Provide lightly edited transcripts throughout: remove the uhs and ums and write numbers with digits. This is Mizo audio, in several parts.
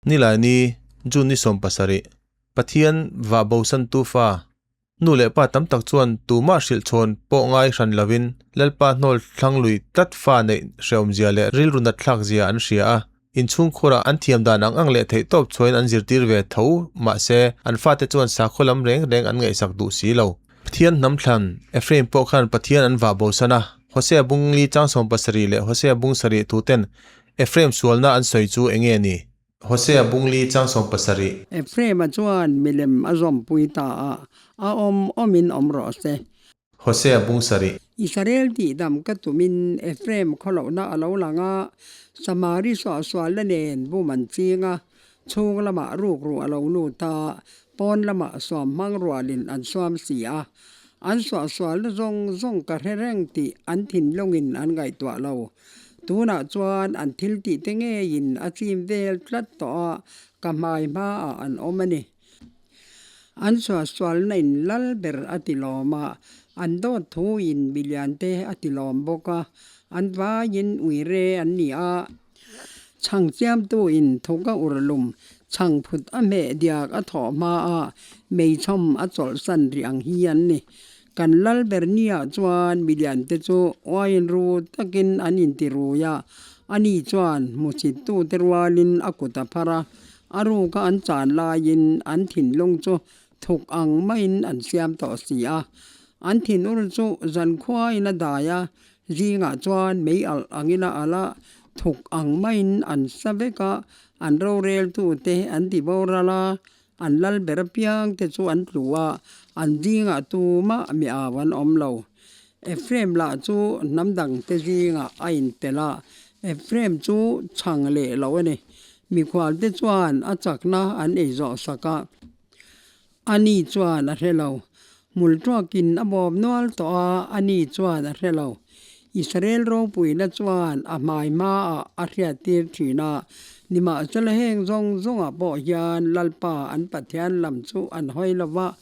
Nilaini, June ni 17, Pathian vah bosantu fa, nu leh pa tam tak chuan tumah hrilh chhawn pawh ngai hran lovin Lalpa hnawl thlang lui tlat fa neih hrehawmzia leh rilru nat thlakzia an hria a, inchhungkhurah an thiam dan ang ang leh theihtawp chhuain an zirtir ve tho mahse an fate chuan sakhaw lam reng reng an ngaihsak duh si lo. Pathian hnam thlan, Ephraim pawh khan Pathian an vah bosan a, Hosea bung li chang 70 leh Hosea bung sarih tuten Ephraim sualna an sawi chu enge ni? Hosea bung li chang 70. Ephraim-a chuan milem a zawmpui ta a, a awm awmin awm rawh se. Hosea bung sarih. Israel tihdam ka tumin Ephraim khawlohna a lo lang a, Samari suahsualna nen bum an ching a, chhung lamah rukru a lo lut a, pawn lamah suam hmang rualin an suam si a. An suahsualna zawng zawng ka hre reng tih an thinlungin an ngaihtuah lo. Tunah chuan an thil tih te ngeiin a chim vel tlat tawh a, ka hmai hmaah an awm a ni. An suahsualna in lal ber a ti lawm a, an dawt thu in milian te a ti lawm bawk a, an vaiin uire an ni a. Chhang chiamtu in thuk a ur lum, chhang phut a hmeh diak a thawh hma a, meichawm a chawlhsan rih ang hi an ni. Kan lal ber nia chuan milian te chu uaiin ru takin an inti rui a, ani chuan hmusittute rualin a kut a phar a, a ruka an chan laiin an thinlung chu thuk ang maiin an siam tawh si a. An thinur chu zankhuain a dai a, zingah chuan mei alh angin a alh a, thuk ang maiin an sa vek a, an roreltute an ti boral a, An lal ber apiang te chu an tlu a, an zingah tumah mi au an awm lo. Ephraim lah chu hnam dang te zingah a intel a, Ephraim chu chhang leh lo a ni. Mikhual te chuan a chakna an ei zawh sak a, ani chuan a hre lo. Hmul tuakin a bawm nual tawh a, ani chuan a hre lo. Israel ropuina chuan a hmai hmaah a hriattir thin a, nimahsela heng zawng zawngah pawh hian Lalpa an Pathian lam chu an hawi lo va,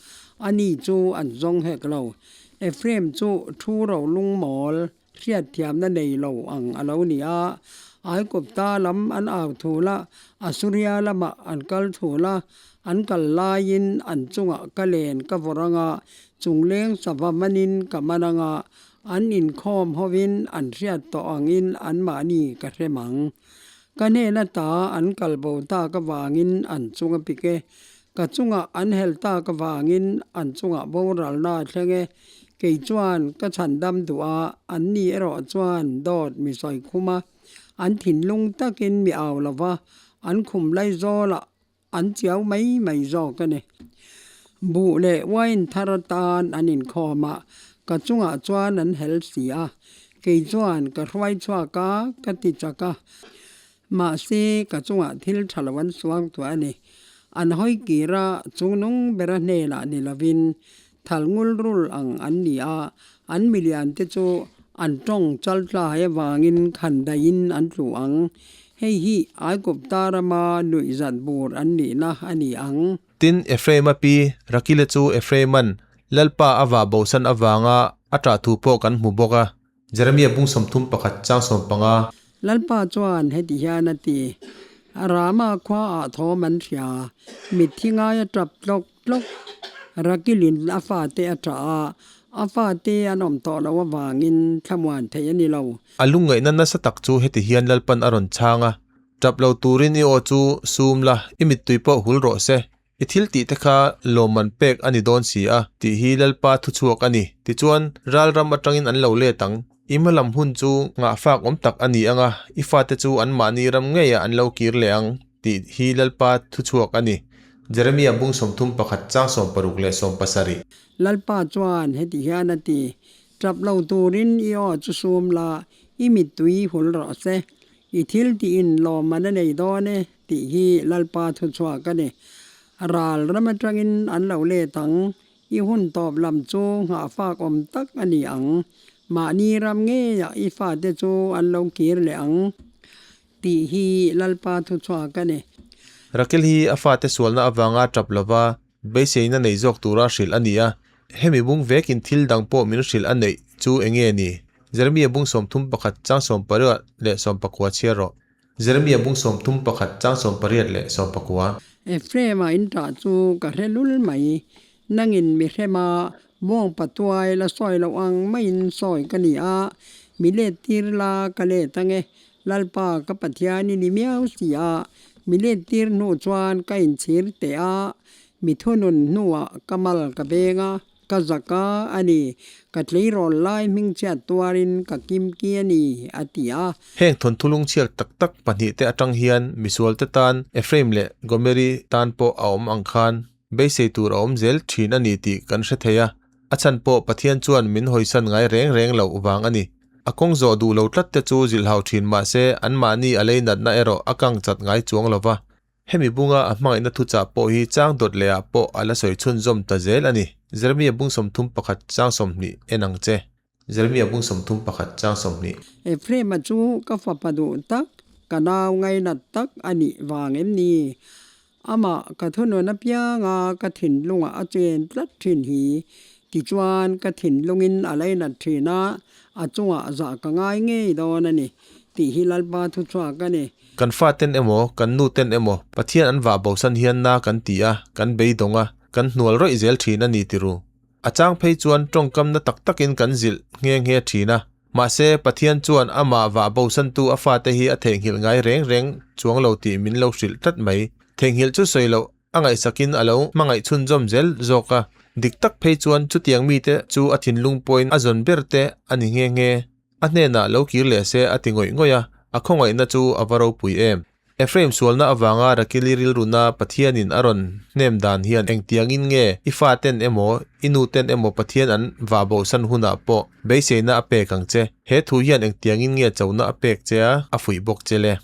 ani chu an zawng hek lo. Ephraim chu thu rolungmawl hriatthiamna nei lo ang a lo ni a, Aigupta lam an au thul a, Asuria lamah an kal thul a, an kal laiin an chungah ka len ka vawrh ang a, chungleng sava manin ka man ang a, An inkhawm hovin an hriat tawh angin anmahni ka hrem ang. Ka hnen ata an kal bo tak avangin an chung a pik e. Ka chungah an hel tak avangin an chungah boralna a thleng e. Kei chuan ka chhandam duh a, anni erawh chuan dawt mi sawi khum a. An thinlung takin mi au lo va, an khum laizawlah An chiau mai mai zawk a ni. Buh leh wine thar atan an inkhawm a, ka chungah chuan an hel si a. Kei chuan ka hruai chhuak a, ka ti chak a. Mahse, ka chungah thil tha lo an suang tuah a ni. An hawi kir a, chungnung bera hnenah ni lovin thal ngul rul ang an ni a, an milian te chu an tawng chal tlai avangin khan daihin an tlu ang. Hei hi Aigupta rama nuihzat bur an nihna a ni ang. Tin, Ephraim-a pi Rakile chu Ephraim-a'n Lalpa a vah bosan avanga a ṭah thu pawh kan hmu bawk a. Jeremia bung 31 chang 15. Lalpa chuan heti hian a ti, Rama khuaah thawm an hria, mitthi ngai a tap tlawk tlawk. Rakilin a fate a tah a, a fate an awm tawh loh avangin thlamuan theih a ni lo. A lungngaihna nasa tak chu heti hian Lalpan a rawn chhang a, Tap lo turin i aw chu sum la, i mittui pawh hul rawh se. I thil tih te kha lawmman pek a ni dawn si a, tih hi Lalpa thuchhuak a ni. Tichuan, ral ram atangin an lo let ang. I hmalam hun chu ngahfak awm tak a ni ang a, i fate chu anmahni ram ngeiah an lo kir leh ang, tih hi Lalpa thuchhuak a ni. Jeremia bung 31 chang 60 leh 70. Lalpa chuan heti hian a ti, Tap lo turin i aw chu sum la, i mittui hul rawh se. I thil tiin lawmman a nei dawn e tih hi Lalpa thuchhuak a ni. Ral ram atangin an lo let ang, i hun tawp lam chu nghahfak awm tak a ni ang. Mahni ram ngeiah i fate chu an lo kir leh ang tih hi Lalpa thuchhuak a ni. Rakel hi a fate sualna avanga tap lova beiseina nei zawk tura hrilh a ni a, hemi bung vekin thil dang pawh min hrilh a neih chu eng nge ni? Jeremia bung 31 chang 18 leh 19 chhiar rawh. Jeremia bung 31 chang 18 leh 19. Ephraim-a in ṭah chu ka hre lul mai. Nangin mi hrema bawng patuai la sawi loh ang maiin sawi ka ni a, mi let tir la ka let ang e, Lalpa ka Pathian i ni miau si a, mi let tir hnu chuan ka inchhir teh a, mi thunun hnuah ka mal ka beng a. Ka zak a a ni, ka tleirawl lai hmingchhiat tuarin ka kimki a ni, a ti a. Heng thawnthu lungchhiat tak tak pahnihte atang hian misualte tan Ephraim leh Gomeri tan pawh a awm ang khan beisei tur a awm zel thin a ni tih kan hre thei a, a chhan pawh Pathian chuan min hawisan ngai reng reng loh vang a ni. A kawng zawh duh lo tlat te chu zilhhau thin mahse anmahni a lei natna erawh a kang chat ngai chuang lo va. Hemi bunga a hmangaihna thuchah pawh hi chang dawt lehah pawh a la sawi chhunzawm ta zel a ni. Jeremia bung 31 chang 20 en ang che. Jeremia bung 31 chang 20. Ephraim-a chu ka fapa duh tak, ka nau ngainat tak a nih vang em ni? Amah ka thunun apianga ka thinlungah a chen tlat thin hi. Tichuan ka thinlungin a lainat thin a, a chungah zah ka ngai ngei dawn a ni, tih hi Lalpa thuchhuak a ni. Kan faten emaw, kan nuten emaw Pathian an vah bosan hian na kan ti a, kan beidawng a, kan hnual rawih zel thin a ni ti ru. A chang phei chuan tawngkamna tak takin kan zilh nghe nghe thin a. Mahse, Pathian chuan amah vah bosantu a fate hi a theihnghilh ngai reng reng chuang lo tih min lo hrilh tlat mai. Theihnghilh chu sawi loh a ngaihsakin a lo hmangaih chhunzawm zel zawk a. Dik tak phei chuan chutiang mite chu a thinlung pawhin a zawn ber te a ni nghe nghe. A hnenah lo kir leh se a ti ngawih ngawih a, a khawngaihna chu a va ropui em. Ephraim sualna avanga Rakili rilruna Pathianin a rawn hnem dan hian engtiangin nge i faten emaw i nuten emaw Pathian an vahbohsan hunah pawh beiseina a pek ang che. He thu hian engtiangin nge chona a pek che a, a fuih bawk che le.